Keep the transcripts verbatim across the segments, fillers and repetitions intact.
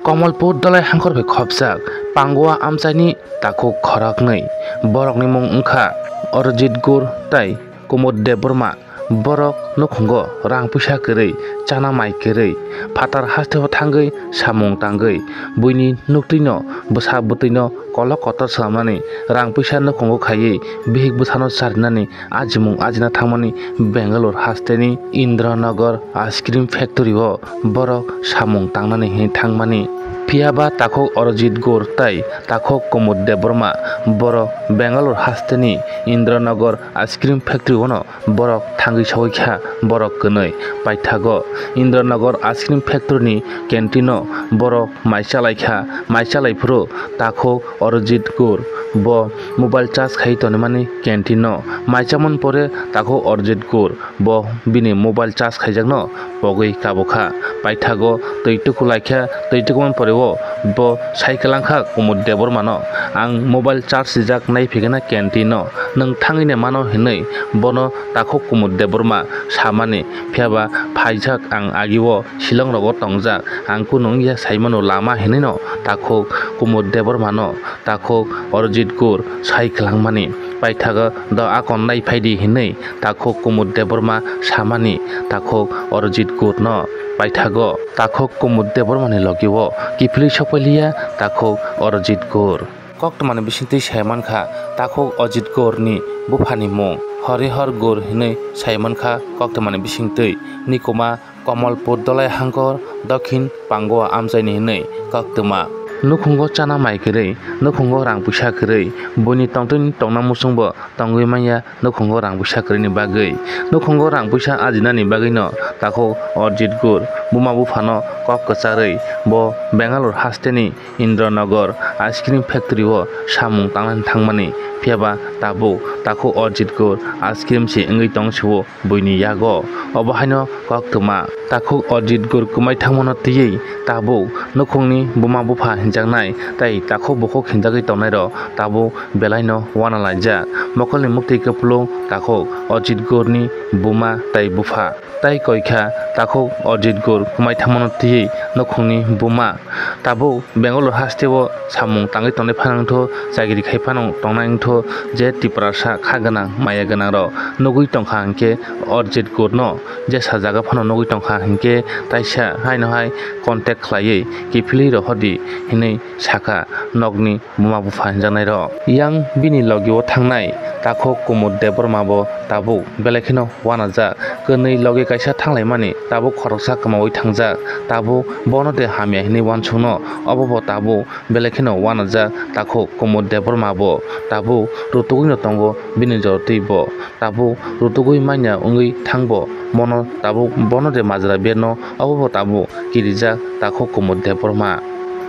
Komolpur Dolai Hangkor bai khopjak Pangua amchaini takhuk khoroknwi. Borokni mung wngkha Arjit Gur tei Kumud Debbarma. Borok nukhungo rang puisa kwrwi, chana mai kwrwi, phatar hasteo thangwi samung tangwi, buini nuktwino, bwsa bwtwino kolok kotor swnamnani, rang puisa nukhungo khaiwi bihik bwsano charinani ajimung ajina thangmani Bangalore hasteni Indranagar Ice Cream Factory o borok samung tangnani hwnwi thangmani. Phiyaba takhuk Arjit Gur tei takhuk Kumud Debbarma borok Bangalore hasteni Indranagar Ice Cream Factory ono borok thangwi sogwi kha borok kwnwi. Paithago Indranagar Ice Cream Factory ni canteen o borok mai chalai kha, mai chalai phuru takhuk Arjit Gur bo mobile charge khai tonimani canteen o. Mai chamani pore takhuk Arjit Gur bo bini mobile charge khaijakno pogwi kabo kha. Paithago twi tuku lai kha, twi tukumani pore o bo sai kwlang kha Kumud Debbarma no, "Ang mobile charge rijak nai phikna canteen no, nwng thangwi ne mano," hinwi bono takhuk Kumud Debbarma samani. Phiyaba phaijak ang agi o Shillong rogo tongjak, ang kunu wngya saimano lama hinwi no takhuk Kumud Debbarma no takhuk Arjit Gur sai kwlangmani. Paithago "Do akon nai phaidi," hinwi takhuk Kumud Debbarma samani takhuk Arjit Gurno. Paithago takhuk Kumud Debbarmani logio kiphilwi sokpailiya takhuk Arjit Gur. Koktwmani bisingtwi saimankha takhuk Arjit Gurni buphani mung Harihar Gur hinwi saimankha koktwmani bisingtwi. Nikuma Komolpur Dolai Hangkor, Dokhin Pangua amchaini hinwi koktwma. Nukhungo chana mai kwrwi, nukhungo rang puisa kwrwi, buini tongtwini tongna muchungbo tongwi manya nukhungo rang puisa kwrwini bagwi. Nukhungo rang puisa ajinani bagwino takhuk Arjit Gur buma buphano kok kwcharwi bo Bangalore hasteni Indranagar Ice Cream Factory o samung tangnani thangmani. Phiyaba tabuk takhuk Arjit Gur ice cream se wngwi tong sio buini yago. Obo haino koktwma. Takhuk Arjit Gur kwmai thangmano twiwi tabuk nukhungni buma bupha hinjaknai tei takhuk bukhuk hinjagwi tongnairok tabuk belaino uanalaijak. Mokolni muktwi kupulung takhuk Arjit Gurni buma tei bupha. Tai koi kha takhuk Arjit Gur kwmai thangmano twiwi nukhungni buma. Tabuk Bangalore hasteo samung tangwi tongnai phano wngtho, chakiri khai phano tongnai wngtho, je Tiprasa kha gwnang, maya gwnangrok nugwi tongkha hinkhe Arjit Gurno, je sajagao phano nugwi tongkha hinkhe taisa haino hai contact khlaiwi kiphilwi rohordi hinwi sakha nokni buma bupha hinjaknairok. Yang bini logio thangnai takhuk Kumud Debbarma bo tabuk belai kheno uanajak. Kwnwi logi kaisa thanglaimani tabuk khoroksa kwmaui thangjak. Tabuk bono de hamya hinwi uansukno, obo bo tabuk belai kheno uanajak takhuk Kumud Debbarma bo. Tabuk rutugwino tongo bini jorotwi bo. Tabuk rutugwi manya wngwi thangbo, mono tabuk bono de majra berno, obo bo tabuk kirijak takhuk Kumud Debbarma.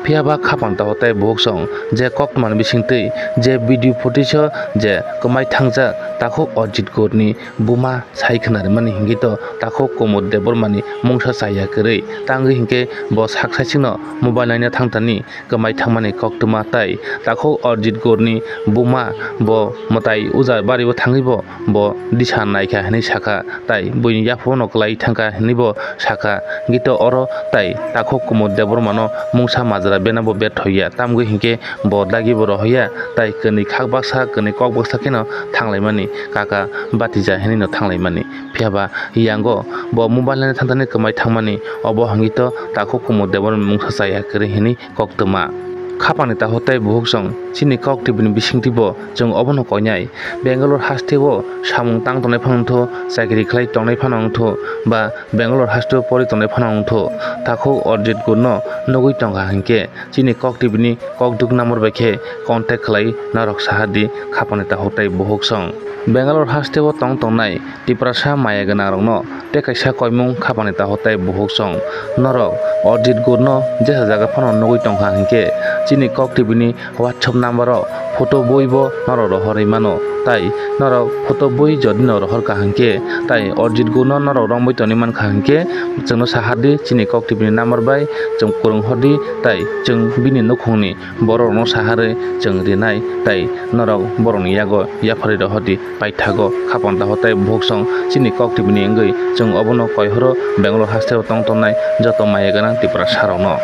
Phiyaba khapang takhuk tei bukhuk song je koktwmani bisingtwi je video footage o je kwmai thangjak takhuk Arjit Gurni buma sai khwnarimani hinkhe to takhuk Kumud Debbarmani mungsa chaya kwrwi. Tangwi hinkhe bo sak saichikno mobile naina thangtani kwmai thangmani koktwma tei takhuk Arjit Gurni buma bo mwtai uja bario thangwi bo, bo disa naikha hinwi sakha tei buini yaphano kwlai thangkha hinwi bo sakha. Gito oro tei takhuk Kumud Debbarmano mungsa majra bena bo bethoya, tamgwi hinkhe bo dagi bo rohoya tei kwnwi khak baksa, kwnwi kok baksa kheno thanglaimani, kaka batija hinwino thanglaimani. Phiyaba yango bo mobile naina thangtani kwmai thangmani, obo hangwi to takhuk Kumud Debbarma mungsa chaya kwrwi hinwi koktwma. Khapangni takhuk tei bukhuk song chini kok tibini bisingtwi bo chwng obono koinai. Bangalore hasteo samung tang tongnai phano wngtho, chakiri khlai tongnai phano wngtho, ba Bangalore hasteo pori tongnai phano wngtho. Takhuk Arjit Gurno nugwi tongkha hinkhe chini kok tibini kokduk number bai khe contact khlai norok sahardi khapangni takhuk tei bukhuk song. Bangalore hasteo tong tongnai Tiprasa maya gwnangrokno tei kaisa koimung khapangni takhuk tei bukhuk song. Norok Arjit Gurno jesa jaga phano nugwi tongkha hinkhe chini kok tibini WhatsApp number o photo bui bo norok rohorwi mano. Tai norok photo bui jodi no rohor kha hinkhe, tai Arjit Gurno norok romwi tongwi mankha hinkhe, chwngno sahardi chini kok tibini number bai chwng kwrwng hordi, tai chwng bini nukhungni borokno saharwi chwng rinai, tai norok borokni yago yapharwi rohordi. Paithago khapang takhuk tei bukhuk song chini kok tibini wngwi chwng obono koihoro Bangalore hasteo tong tongnai joto maya gwnang Tiprasarokno.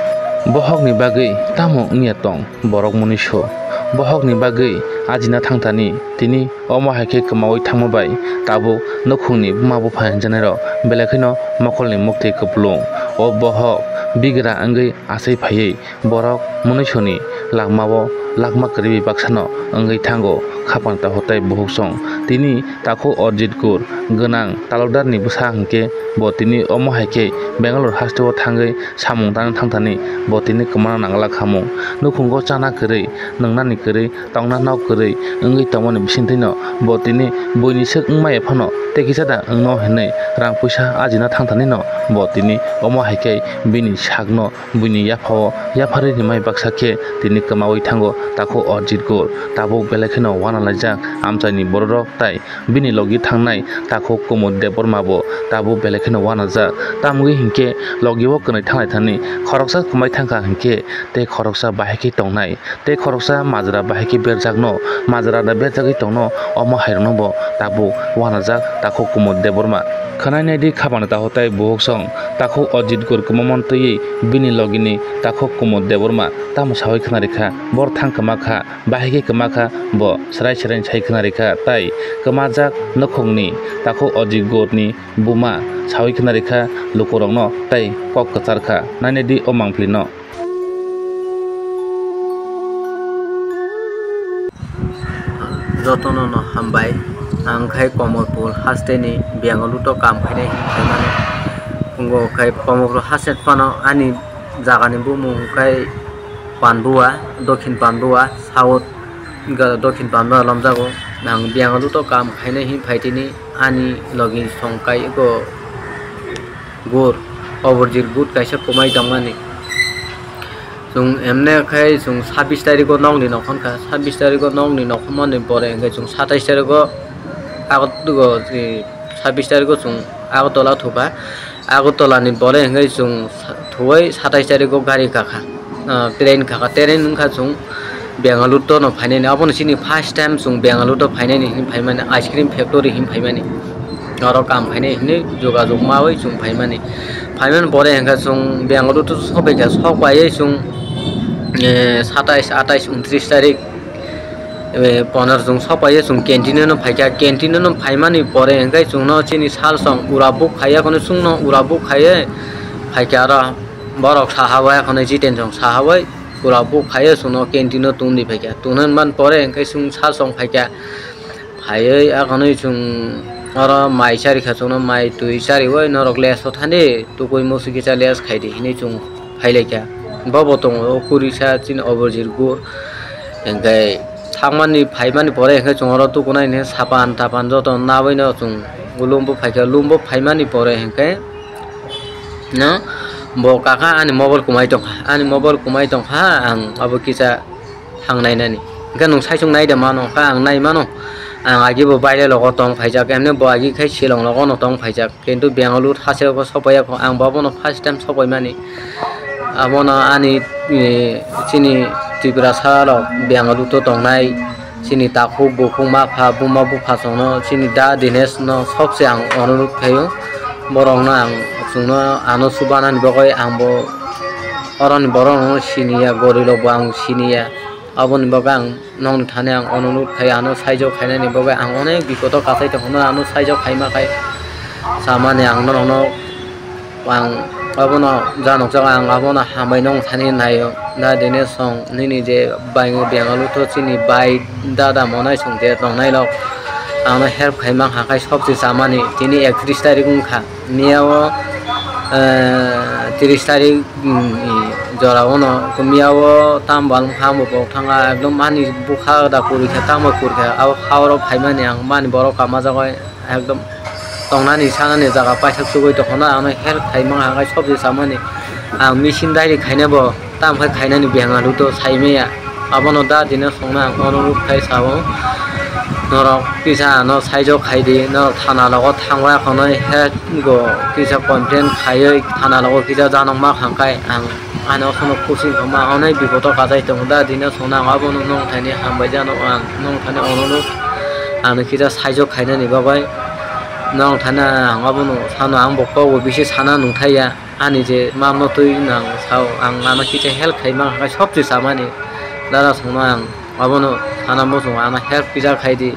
Bohokni bagwi tamo wngya tong borok mwnwiso? Bohokni bagwi ajina thangthani tini omo hai khe kwmaui thangma bai tabuk nukhungni buma bupha hinjanairok belai kheno mokolni muktwi kupulung. O bohok bigra wngwi asai phaiwi borok mwnwisoni langmao langma kwrwi baksano wngwi thango khapang takhuk tei bukhuk song. Tini takhuk Arjit Gur gwnang talokdarni bwsa hinkhe bo tini omo hai khe Bangalore hasteo thangwi samung tangna thangthani bo tini kwmana nangla khamung. Nukhungo chana kwrwi, nwngnani kwrwi, tongna nok kwrwi wngwi tongmani bisingtwino bo tini buini swk wngmaya phano tei kisa da wngno hinwi rang puisa ajina thangthanino bo tini omo hai khe bini sakno buini yaphao yapharwi rimai baksa khe tini kwmaui thango takhuk Arjit Gur. Tabuk belai kheno uanalaijak amchaini bororok tai bini logi thangnai takhuk Kumud Debbarma bo tabuk belai kheno uanajak. Tamogwi hinkhe logi o kwnwi thanglai thani khoroksa kwmai thangkha hinkhe tei khoroksa bahai khe tongnai, tei khoroksa majra bahai khe berjakno, majra da berjagwi tongno, omo hairokno bo tabuk uanajak takhuk Kumud Debbarma. Khwnai naidi khapang takhuk tei bukhuk song takhuk Arjit Gur kwmamon twiwi bini logini takhuk Kumud Debbarma tamo saui khwnarikha, bor thang kwmakha, bahai khe kwmakha, bo swrai swrai sai khwnarikha, tai kwmajak nukhungni takhuk Arjit Gurni buma saui khwnarikha lukurokno tei kok kwcharkha. Nainai di o mangpilino. Jotono no hambai. Ang khai Komorpur hasteni Bengaluru to kam khainai hinwi phaimani. Pungo khai Komorpur haste phano ani jagani bumung khai Pandua, Dokhin Pandua, South, ga-, Dokhin Pandua lomjago. Ang Bengaluru to kam khainai hinwi phaitini ani logi song kai eko Gur, Oborjir Gur kaisa kwmai tongmani. Chwng emne khai chwng sabbish tarikgo nokni nokhon kha, sabbish tarikgo nokni nokhon mani pore hwnkhe chwng satais tarikgo Agot-, o, e, sabbish tarikgo chwng Agartala thupha. Agartala ni pore hwnkhe chwng sa-, thuwi satais tarikgo gari kakha, ah, train kakha, train wngkha chwng Bengaluru to no phainani. Abono chini first time chwng Bengaluru to phainani hinwi phaimani, ice cream factory hinwi phaimani. Oro kam khainai hinwi jogajog maui chwng phaimani. Phaimani pore hwnkhe chwng Bengaluru to sokphaikha, sokpaiwi chwng, eh, satais, atais, untris tarik, eh, pondro chwng sokpaiwi chwng canteen-o no phaikha. Canteen-o no phaimani pore hwnkhe chwngno chini salsong ura buk khaiya kheno chwngno ura buk khaiwi phaikha aro. Borok sahabai kheno Jiten song sahabai ura buk khaiwi chwngno canteen-o tungdi phaikha. Tungna hwnmani pore hwnkhe chwng salsong phaikha. Phaiwi akhonwi chwng oro mai charikha, chwngno mai twi chariwi norok last o thani tukui musu kisa last khaidi hinwi chwng phailaikha. Bobo tongo o kurisa chini Oborjir Gur. Hwnkhe thangmani phaimani pore hwnkhe chwng oro tukunai hwnkhe sapan tapan joto nabaino chwng lumbo phaikha. Lumbo phaimani pore hwnkhe no bo kaka ani mobile kwmai tongkha, ani mobile kwmai tongkha, ang abo kisa thang nainani. Hwnkhe nwng saichung naida mano, hwnkhe ang nai mano. Ang agi bo baile logo tong phaijak, emne bo agi khai Shillong logo no tong phaijak. Kintu Bengaluru hasteo sokpaiya kho, ang bo abono first time sokpaimani. Abono ani, eh, chini Tiprasa rok Bengaluru to tongnai, chini takhuk bukhuk mapha buma buphasongno, chini da Dinesh no sobse ang onurudh khaio. Borokno ang chwngno ano chubanani bagwi ang bo oroni borokno siniya, gorilokbo ang siniya. Aboni bagwi ang nokni thani ang onurudh khai, ano saijo khainani bagwi ang onek bipodo kasai tongkha, ano saijo khaima khai samani ang norokno ang abono ja nukjago, ang abono hambai nokni thani naio. Da Dinesh song nini je bai Bengaluru to chini bai dada monai song je tongnai rok ano help khaima kha khai sobse chamani tini ektrish tarik wngkha. Miyao, eh, tris tarik, mm, jorao no, miyao tamo bwlwng kha, bo thanga ekdom ani bwkha da kwrwi kha, tamo kwrwi kha, abo ha oro phaimani ang mani borok kama jagwi ekdom tongnani sanani jaga paithak tubui tongkha, ano help khaimani, ang sobse chamani, ang machine dairi khaina bo. Tamo khe khainani Bengaluru to sai maya. Abono da Dinesh songno ang onurudh khai sao. Norok kisa ano saijo khai di, norok thana logo thangbai khonoi he go kisa complain khaioi thana logo kisa janokma khangkhai ang ano kheno kuching khama onai bipodo kachai tongo da Dinesh songno ang abono nongthani hambai jano ang nongthani onurudh ano kisa saijo khainani bagwi nongthani ang abono sano ang bo kokbo bisi sana nungthaiya. Ani je mamno twi nang sao, ang ano kisa help khai mang kha, sob se samani dada songno ang abono sana muchungo ano help kisa khai di.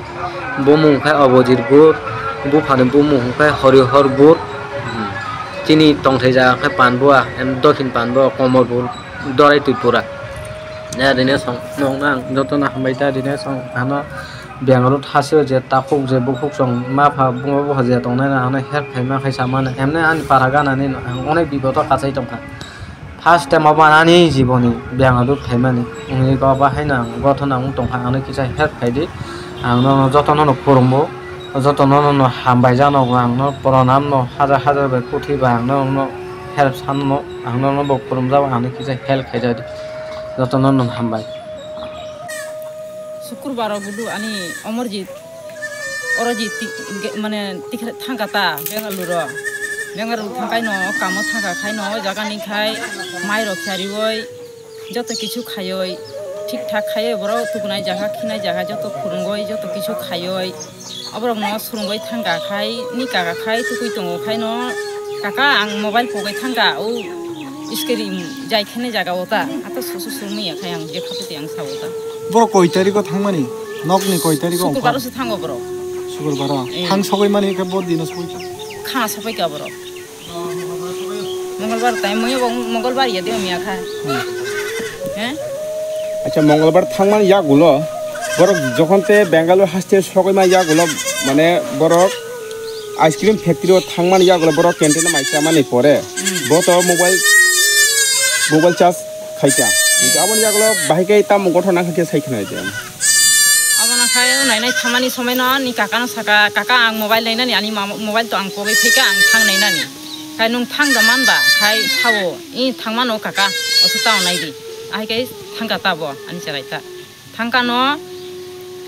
Bumung khai Obojit Bur, buphani bumung khai Horihor Bur, hmm, chini tongthai jaga khai Panbua, em, Dokhin Panbua, Komolpur, Dorai Tripura. Ya, rine song, nong nang, joto no hambai ta, rine song, ano Bangalore thasio je takhuk je bukhuk song ma pha buma bupha je tongnai na ano help khaima khai samani. Emne ani para gana ni ang onek bipodo kachai tongkha. First time abo ani jiboni Bangalore khaimani. Wngwi ko abo haino ang gothon ang tongkha, ano kisa help khai di. Ang no joto no khurumbo, joto no no hambai jano ang no pranam no hajar hajar bai kuthi bai ang no no help san no ang no no bo khurumjak ang no kisa help khai di. Joto no no hambai. Sukurbar o gudu ani Omorjit, Orojit ti-, ge-, mane tikhe thangkha ta Bengaluru o. Bengaluru thangkhaino o kamo thangkha khaino o jaga ni khai mai rok charioi joto kichu khaioi thik thak khaioi borok tukunai jaga khinai jaga joto khurungoi joto kichu khaioi. Oborokno swrwngwi thangkha khai, ni kaka khai tukui tongo khaino, "Kaka, ang mobile pogwi thangkha, o screen jai khainai jaga o ta, ato susu sumwi ya khai ang je khapiti ang sao ta." Borok koi tariko thangmani? Nokni koi tariko Sukurbar ongkha? O se thango borok. Sukurbar o? Eh. Thang sogwi mani khe bo dino sogwi kha? Kha sogwi kha borok. Mongolbar tai mui bo Mongolbar ya de miya kha. Hmm. He? Acha, Mongolbar thangmani yagulo borok jokhon te Bangalore haste sogwi ma yagulo mane borok ice cream factory o thangmani yagulo borok canteen o mai chamani pore Hmm. bo to mobile mobile charge khaika. Hmm. Aboni yagulo bahai kai tamo gothona khe sai khna je. Abono khai nainai thamani somai no ni kaka no saka, "Kaka, ang mobile nainani, ani ma-, mobile to ang pogwi phaika, ang thang nainani." Khai nung thang da man ba, khai sao, "I thang mano kaka, oso tao nai di." Ahai kai thangka ta bo, ani cherai ta. Thangka no,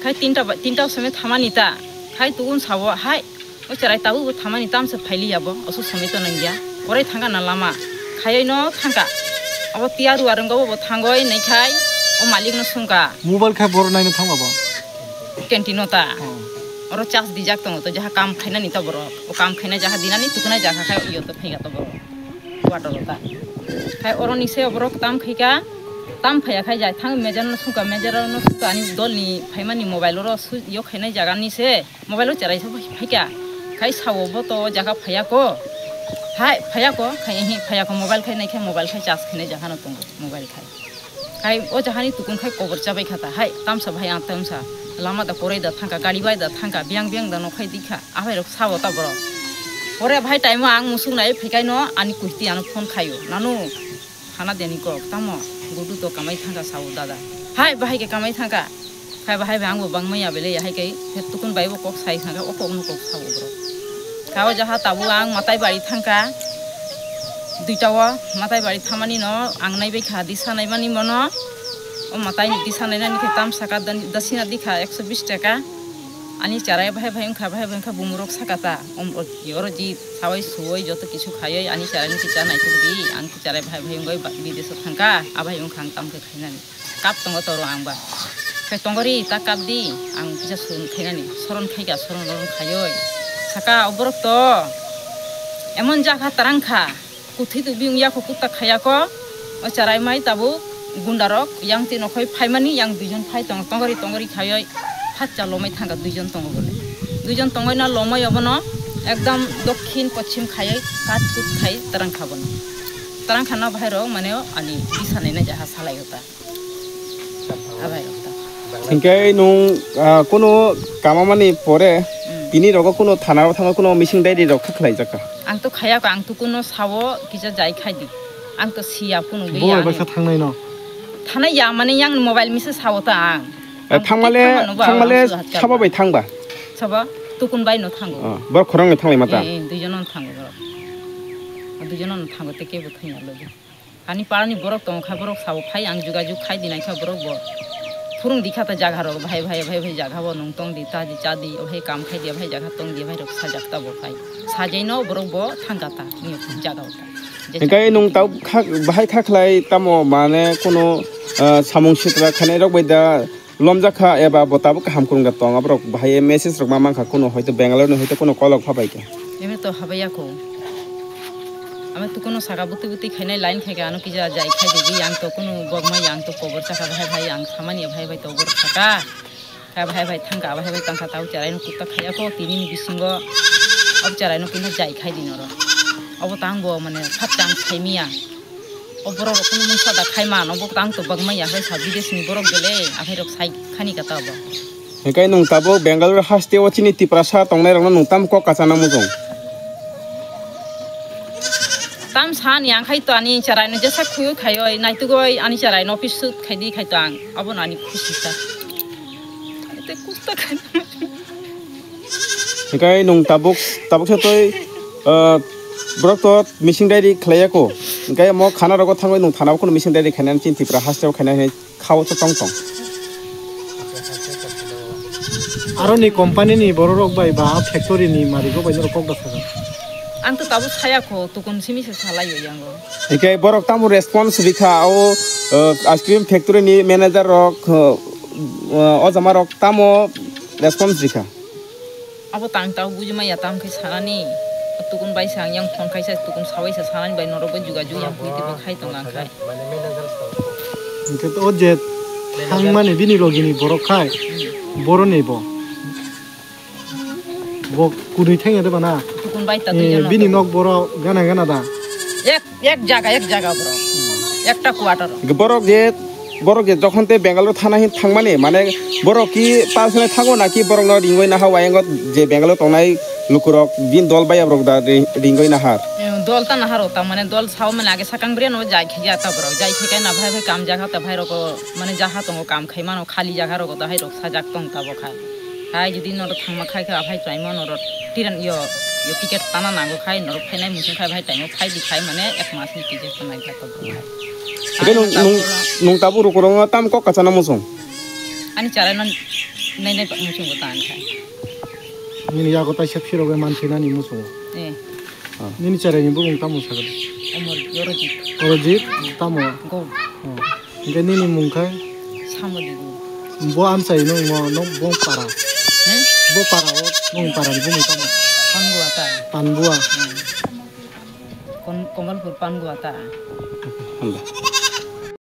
khai tinta ba, tinta somai thamani ta. Khai tugun sao, "Hai, o cherai ta bo thamani tamsa phaili ya bo, oso somai to nang ya." Korai thangka na lama, khaioi no thangka. Abo tiya ruwa rwnggo bo thangoi nai khai, o malik no sungka. Mobile khai boro naino thangma bo? Canteen o ta. Oh. Oro charge dijak tongo to, jaha kam khainani ta borok. O kam khaina jaha dinani tukunai jaha khai iyo to phaiga to borok. Water o ta. Khai oro ni se borok tam khaika, tam phaiya khai jai thang manager no sungka, manager no sungka ani dol ni phaimani mobile oro su-, yo khainai jaga ni se mobile o cherai sa phaika. Khai sao bo to jaga phaiya ko. Hai phaiya ko, khai hi phaiya ko mobile khai nai khai mobile khai charge khainai jaga no tongo mobile khai. Khai o jahani tukun khai kobor chabai kha ta, hai tamsa bahai ang tamsa lama da korai da thangka, gari bai da thangka, biang biang da nokhai di kha, abai rok sao ta borok. Pore bahai time o ang musuk nai phaikai no ani kuhti ano phone khaio, "Nanu, hana deni kok, tamo gudu to kamai thangka sao dada." Hai bahai ke kamai thangka. Khai bahai bai ang bo bangmaya belai, hai kai phet tukun bai bo kok sai thangka, o kok no kok sao borok. Kha o jaha tabuk ang matai bari thangka. Duita o matai bari thamani no ang naibai kha disa naimani bono. O matai ni disa nainani khe tam saka dan-, dasina dikha ekso bis taka. Ani charai bahai bahai wngkha, bahai bahai wngkha bumurok saka ta. Om o-, oro ji sawai suwai joto kisu khaioi ani charai ni kicha naituk di. Ang charai bahai bahai wngoi ba-, bidesh o thangka. Abai wngkha ang tam khe khainani. Kap tongo toro ang ba. Khe tongori ta kap di, ang kisa soron khainani. Soron khaika, soron roron khaioi. Saka o borok to emon jakha tarang kha. Kuthwi tu biyung yakho kutta khaya ko. O charai mai tabuk gunda rok yang tino khoi phaimani yang duijon phai tongo. Tongori tongori khaioi phatcha lomai thangka duijon tongo bole. Duijon tongoi na lomai obono ekdam dokhin pochim khaioi kat kut khai tarang kha bono. Tarang kha no bahai rok mane ani bisa nai na jaha salai ota. Abai rok ta. Hingke nung, ah, kunu kamamani pore Hmm. tini rogo kunu thana rok thango kunu missing diary rok kha khlai jaka. Ang to khaya ko, ang to kuno sawo kisa jai khai di. Ang to siya kunu gwi Bo ya bai ani. Sa thangnai no. Thanai ya mane yang mobile misa sawo ta ang. Eh, Ang thangmale, thangmano ba, thangmale ang suhat sabo kalba. Bai thangba. Sabo tukun bai no thango. Oh, bor khorang ni thanglai mata. Eh, eh, duijon no thango bor. Duijon no thango te kebo thangya logi. Ani parani borok tongo kha, borok sabo phai ang jugajug khai di nai kha borok bo. Phurung di kha ta jaga rok, bhai, bhai, bhai, bhai, jaga bo nung tong di, ta di, cha di, o bhai kam khai di, bhai jaga tong di, bhai rok sajak ta bo khai. Sajai no borok bo thang kha ta, ni jaga o ta. Je Hingkai nung tau kha, bahai kha khlai tamo mane kono, ah, samung sitra khanai rok bai da lomjak kha eba bo tabuk kaham kwrwng da tong, aborok bahai message rok ma mankha, kono hoito Bangalore ni hoito kono kolok pha bai kha. Eme to habai ya ko. Amo tukuno saka bwtwi bwtwi khainai line khaika ano kisa jai khai di yang to kunu bokma yang to kobor chaka bahai bahai ang samani bahai bahai to bor khaka. Kha bahai bahai thangka bahai bahai tangka tau cherai no kutta khaya ko tini ni bisingo ob cherai no kunu jai khai di noro. Obo tang bo mane phat tang khai miya. O borok rok kunu mungsa da khai mano bo tang to bokma ya hai sa bidesh ni borok bele ahai rok sai khani kata obo. Hinkhe nwng tabuk Bangalore haste o chini Tiprasa tongnai rokno nwng tamo kok kachana mujung? Tam sani ang khai to ani cherai no jesa khuyo khai oi naituk oi ani cherai no office sut khai di khai to ang abo no ani khusi sa. Ete kusta khai. Hinkhe nwng tabuk tabuk se twi ah, borok to missing diary khlaiya ko. Hinkhe mo khana rogo thangwi nwng thana o kheno missing diary khainani chini Tripura haste o khaina hinwi. Khao to tong tong. Aroni company ni borok rok bai ba factory ni mari rok bai norok kok da saga. Ang to tabuk saya kho, tukun simi se salai yo yango. Hinkhe borok tamo response rikha o, uh, ice cream factory ni manager rok, uh, uh, o jama rok tamo response rikha. Abo tang tao bujima ya tam khe sanani. Tukun bai sa yang phone khaisa tukun sawai sa sanani bai norok bai juga ju yang pui tiba khai tong ang khai. Hinkhe to o je thangmani bini logini borok khai boroni bo. Bo kudui thangya de bana. Tukun bai ta Eh, duijon bini nok. Nok borok gana gana da. Ek Ek jaga, ek jaga bro. Ekta quarter. Borok je, borok je jokhon te Bangalore thana hin thangmani, mane borok ki personal thango na ki borok no ringoi naha wayango je Bangalore tongnai lukurok bin dol baya borok da ri-, ringoi nahar. Eh, dol ta nahar o ta mane dol sao mane age sakang bre no jai khe ya ta borok. Jai khe kai na bhai bhai kam jaga ta bhai rok mane jaha tongo kam khai mano khali jaga rok ta hai rok sajak tong ta bo khai. Hai jodi norok thangma khai khe aphai chaima norok tiran yo, yo ticket tana nango khai norok phainai muchung khai bhai taimo phai di khai mane ek mas ni ticket tanai kha to bro. Eke nung, nung, nung tabu rukurungo tam kok kachana muchung? Ani charai no nai nai muchung ko tan khai. Nini yago taisa phirogwi man phinani muchung. Eh. Nini charai ni bumung tamo sagadi? Omor Yorojit. Orojit tamo? Go. Oh. Hingke nini mung khai? Samodigo. Bo amchai no ngo no bo para. He? Bo para o nung para ni bumung tamo? Panbua ta. Panbua. Hmm. Kon-, Komolpur Panbua ta. Hamba.